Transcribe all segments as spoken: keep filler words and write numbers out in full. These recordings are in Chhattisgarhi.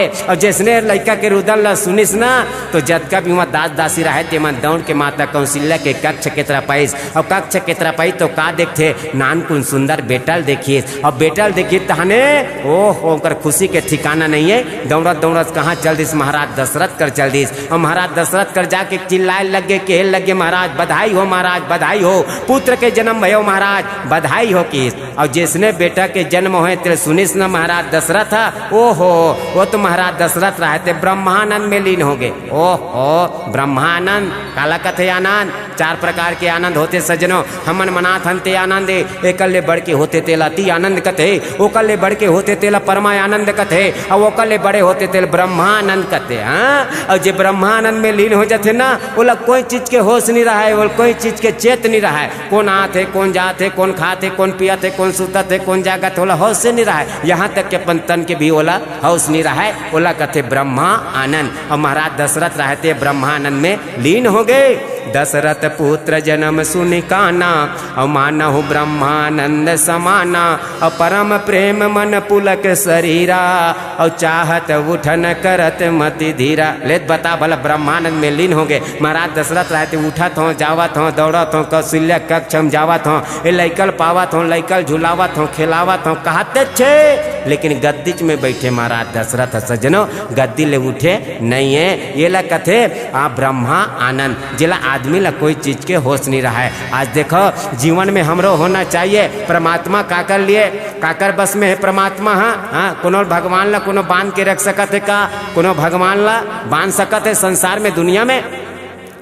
अउ जइसने लइका के रुदन ल सुनिस ना, तो जतका भी उहाँ दास दासी रहय, तेमन दउड़ के माता कौशल्या के कक्ष के तरफ आइस। अउ कक्ष के तरफ आइस तो का देखथे, नानकुन सुंदर बेटा ल देखिस। अउ बेटा ल देखिस तहने, ओह, ओकर खुशी के ठिकाना नइ हे। दउड़त दउड़त कहाँ चल दिस, महाराज दशरथ कर चल दिस। अउ महाराज दशरथ कर जाके चिल्लाए लगे, कहे लगे, महाराज बधाई हो, महाराज बधाई हो, पुत्र के जन्म भयो महाराज, बधाई हो किस। अउ जइसने बेटा के जन्म होय, तेला सुनिस न महाराज दशरथ ह, ओहो, वो तो महाराज दशरथ रहय ते ब्रह्मानंद में लीन होगे। ओहो, ब्रह्मानंद काला कथे आनंद? चार प्रकार के आनंद होथे सज्जनो। हमन मनाथन ते आनंद ए, एकर ले बढ़ के होथे तेला अति आनंद कथे, ओकर ले बढ़ के होथे तेला परमा आनंद कथे, अउ ओकर ले बड़े होथे तेला ब्रह्मानंद कथे। हाँ, अउ जे ब्रह्मानंद में लीन हो जाथे ना, ओला कोई चीज के होश नइ रहय, ओला कोई चीज के चेत नइ रहय। कोन आत हे, कोन जात हे, कोन खात हे, कोन पियत हे, कोन सुतत हे, कोन जागत हे, ओला होशे नइ रहय। यहाँ तक कि अपन तन के भी ओला होश नइ रहय, ओला कथे ब्रह्मा आनंद। अउ महाराज दशरथ रहय ते ब्रह्मानंद में लीन होगे। दशरथ पुत्र जन्म सुनि काना, अउ मानहु ब्रह्मानंद समाना, अउ परम प्रेम मन पुलक शरीरा, अउ चाहत उठन करत मति धीरा। लेत बता भला, ब्रह्मानंद में लीन होगे। महाराज दशरथ रहय ते उठत हों, जावत हों, दउड़त हों, कौशल्या कक्ष में जावत हों, ए लइका ल पावत हों, लइका ल झुलावत हों, खेलावत हों, कहत हे, लेकिन गद्दीच में बइठे महाराज दशरथ सज्जनो, गद्दी ले उठे नइ हे। एला कथे आ ब्रह्मा आनंद, जेला आदमी ला कोई चीज के होश नइ रहय। आज देखो, जीवन में हमरो होना चाहिए। परमात्मा काकर लिए, काकर बस में हे परमात्मा? हाँ, हाँ, कोनो भगवान ला कोनो बांध के रख सकत हे का? कोनो भगवान ला बांध सकत हे संसार में, दुनिया में?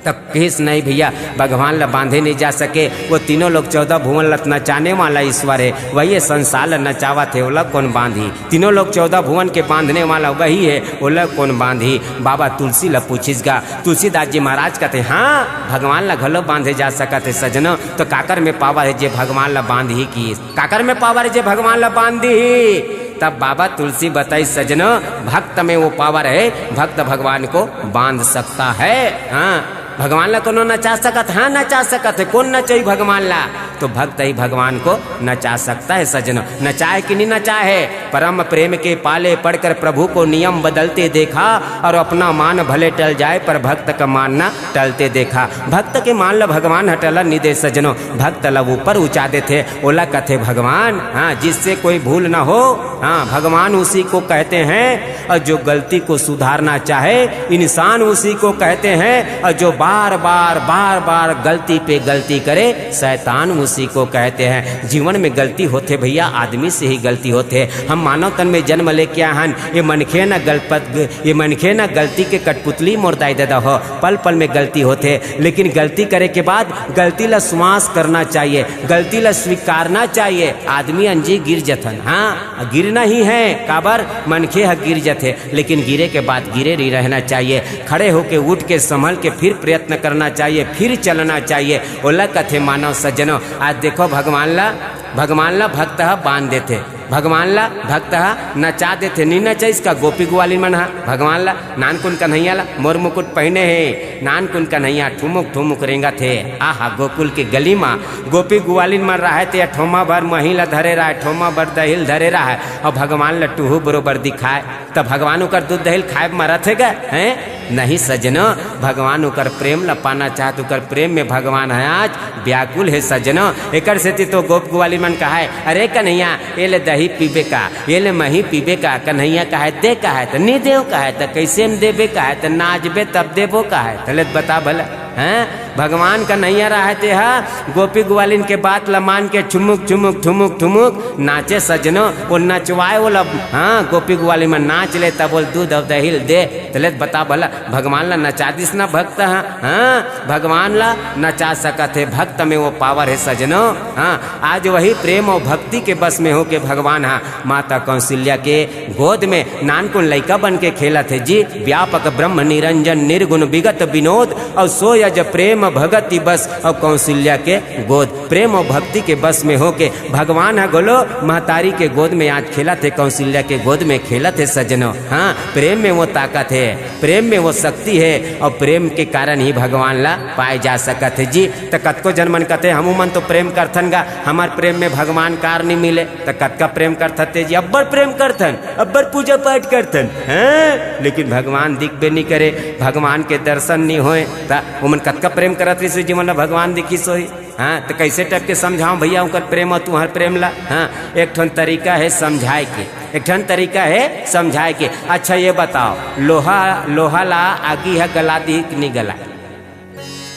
त किस नहीं भइया, भगवान ला बांधे नइ जा सके। वो तीनों लोक चौदह भुवन ला नचाने वाला ईश्वर हे, वही संसार ला नचावत हे, ओला कोन बांधही? तीनों लोक चौदह भुवन के बांधने वाला वही हे, ओला कोन बांधही? बाबा तुलसी ला पूछिस गा। तुलसीदास जी महाराज कथे, हाँ, भगवान ला घलो बांधे जा सकत हे सज्जनो। तो काकर में power हे जे भगवान ला बांधही किस? काकर में power हे जे भगवान ला बांध दिही? तब बाबा तुलसी बताइस सज्जनो, भक्त में वो power हे, भक्त भगवान को बांध सकता है। हाँ, भगवान ला कोनो नचा सकत? हाँ, नचा सकत हे। कोन नचाही भगवान ला? तो भक्त ही भगवान को नचा सकता है सज्जनो। नचाए कि नहीं नचाए? परम प्रेम के पाले पड़कर प्रभु को नियम बदलते देखा, और अपना मान भले टल जाए पर भक्त का मान ना टलते देखा। भक्त के मान ला भगवान ह टलन नइ दे सज्जनो, भक्त ला ऊपर उचा देथे, ओला कथे भगवान। हाँ, जिससे कोई भूल ना हो, हाँ, भगवान उसी को कहते हैं। और जो गलती को सुधारना चाहे, इंसान उसी को कहते हैं। और जो बार बार, बार बार गलती पे गलती करे, शैतान उसी को कहते हैं। जीवन में गलती होथे भइया, आदमी से ही गलती होथे। हम मानव तन में जन्म लेके आए हन, ये मनखे न गलपत, ये मनखे न गलती के कठपुतली मोर दाई ददा हो। पल पल में गलती होथे, लेकिन गलती करे के बाद गलती ला श्वास करना चाहिए, गलती ला स्वीकारना चाहिए। आदमी अंजी गिर जथन, हाँ, गिरना ही है, काबर मनखे ह गिर जथे, लेकिन गिरे के बाद गिरे नहीं रहना चाहिए। खड़े होके, उठ के, संभल के फिर प्रयत्न करना चाहिए, फिर चलना चाहिए। ओला कथे मानव सज्जनो। आज देखो, भगवान ला, भगवान ला भक्त ह बांध देथे, भगवान ला भक्त ह नचा देथे। नी नचाइस का गोपी ग्वालिन मन ह भगवान ला? नानकुन कन्हैया ला मोर मुकुट पहिने हे, नानकुन कन्हैया ठुमुक ठुमुक रेंगत हे। आहा, गोकुल के गली मा गोपी ग्वालिन मन रहय ते ठोमा भर मही ला धरे रहय, ठोमा भर दही ल धरे रहय, अउ भगवान ला टूहू बरोबर दिखाय। त भगवान ओकर दूध दही ल खाय बर मरत हे गा, हैं? नहीं सज्जनो, भगवान ओकर प्रेम ल पाना चाहत, ओकर प्रेम में भगवान ह आज व्याकुल हे सज्जनो। एकर सेती तो गोप ग्वालिन मन कहय, "अरे कन्हैया, ए ले दही पीबे का, ए ले मही पीबे का?" कन्हैया कहय, "दे," कहय त, "नी देव," कहय त, "कइसे म देबे?" कहय त, "नाचबे तब देबो," कहय त। ले बता भला, हैं? भगवान कन्हैया रहय ते ह गोपी ग्वालिन के बात ल मान के छुमुक, छुमुक, ठुमुक, ठुमुक नाचे सज्जनो। वो नचवाय ओला, हाँ, गोपी ग्वालिन मन नाच ले, तब ओला दूध अउ दही ल दे। त ले बता भला, भगवान ला नचा दिस ना भक्त ह, हाँ, भगवान ला नचा सकत हे। भक्त में वो power हे सज्जनो। हाँ, आज वही प्रेम अउ भक्ति के बस में होके भगवान ह माता कौशल्या के गोद में नानकुन लइका बन के खेलत हे जी। व्यापक ब्रह्म निरंजन निर्गुण विगत विनोद, अउ सोइ अज प्रेम भगत ही बस अउ कौशल्या के गोद। प्रेम अउ भक्ति के बस में होके भगवान ह घलो महतारी के गोद में आज खेलत हे, कौशल्या के गोद में खेलत हे सज्जनो। हाँ, प्रेम में वो ताकत हे, प्रेम में वो शक्ति हे, अउ प्रेम के कारण ही भगवान ला पाए जा सकत हे जी। त कतको जन मन कथे, "हमू मन तो प्रेम करथन गा, हमर प्रेम में भगवान कार नी मिले।" त कतका प्रेम करथते जी? अब्बड़ प्रेम करथन, अब्बड़ पूजा पाठ करथन, हैं? लेकिन भगवान दिखबे नी करे, भगवान के दर्शन नी होए, त ओमन कतका प्रेम करत रहिस, जेमन ला भगवान दिखिस होही? हाँ, त कैसे टाइप के समझाओ भैया उनकर प्रेम अउ तुहर प्रेम ला? हाँ, एक ठन तरीका हे समझाए के, एक ठन तरीका हे समझाए के। अच्छा, ये बताओ, लोहा, लोहा ला आगी ह गला दिही कि नी गला?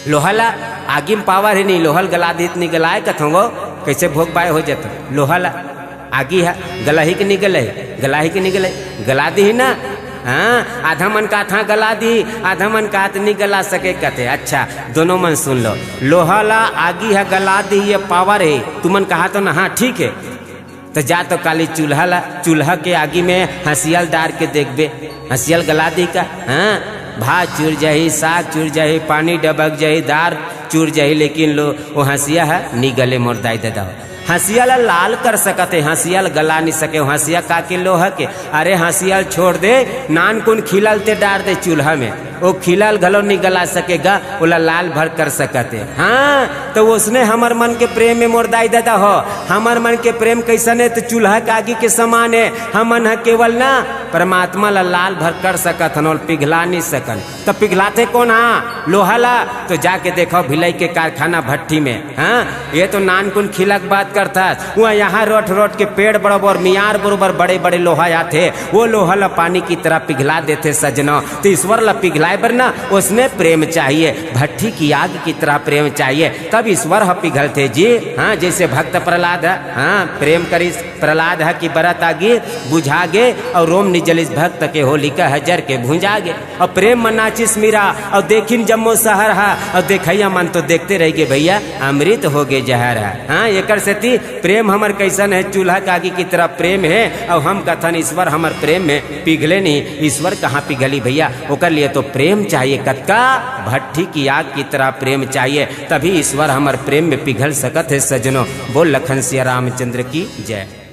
लोहा ला आगी में पावर हे नी, लोहा ल गला दिही त नी गलाए कथों वो, कैसे भोग बाय हो जथे? लोहा ला आगी ह गलाही कि नी गलाही? गलाही कि नी गलाही? गला दिही ना। हाँ, आधा मन कहत हाँ गला दिही, आधा मन कहत नी गला सके कथे। अच्छा, दोनों मन सुन लो, लोहा ला आगी ह गला दिही, ये पावर हे, तुमन कहा तो ना, हाँ ठीक हे। त जा तो काली चूल्हा ला, चूल्हा के आगी में हंसिया ल डार के देखबे, हंसिया ल गला दिही का? हाँ, भात चूर जाही, साग चूर जाही, पानी डबक जाही, दार चूर जाही, लेकिन लो, वो हंसिया ह नी गले मोर दाई ददा हो। हंसिया ला लाल कर सकत हे, हंसिया ला गला नी सके, हंसिया का के लोहा के। अरे हंसिया ला छोड़ दे, नानकुन खीला ल ते डार दे चूल्हा में, वो खीला ल घलो नी गला सके गा, ओला लाल भर कर सकत हे। हाँ, त ओसने हमर मन के प्रेम हे मोर दाई ददा हो, हमर मन के प्रेम कैसन हे? त चूल्हा के आगी के समान हे। हमन ह केवल ना परमात्मा ला लाल भर कर सकत हन, ओला पिघला नी सकन। त पिघलाथे कोन? हाँ, लोहा ला। तो जाके देखो भिलाई के कारखाना भट्ठी में, हाँ, ये तो नानकुन खीला के बात करथस, वहाँ यहाँ रोट रोट के पेड़ बरोबर, मियार बरोबर बड़े बड़े लोहा आथे, वो लोहा ला पानी की तरह पिघला देथे सज्जनो। तो ईश्वर ला पिघलाए बर ना ओसने प्रेम चाहिए, भट्ठी की आग की तरह प्रेम चाहिए, तब ईश्वर ह पिघलथे जी। हाँ, जैसे भक्त प्रहलाद ह, हाँ, प्रेम करिस प्रहलाद ह कि बरत आगी बुझा गे, अउ रोम नी जलिस भक्त के होलिका ह जर के भुंजा गे। अउ प्रेम म नाचिस मीरा, अउ देखिन जम्मो सहर ह, अउ देखइया मन तो देखते रहि गे भैया, अमृत हो गे जहर ह। हाँ, एकर सेती प्रेम हमर कैसन हे, चूल्हा के आगी की तरह प्रेम हे, अउ हम कथन ईश्वर हमर प्रेम में पिघले नहीं, ईश्वर कहाँ पिघली भैया? ओकर लिए तो प्रेम चाहिए, कतका भट्ठी की आग की तरह प्रेम चाहिए, तभी ईश्वर हमर प्रेम में पिघल सकत हे सज्जनो। बोल लखन सिया रामचंद्र की जय।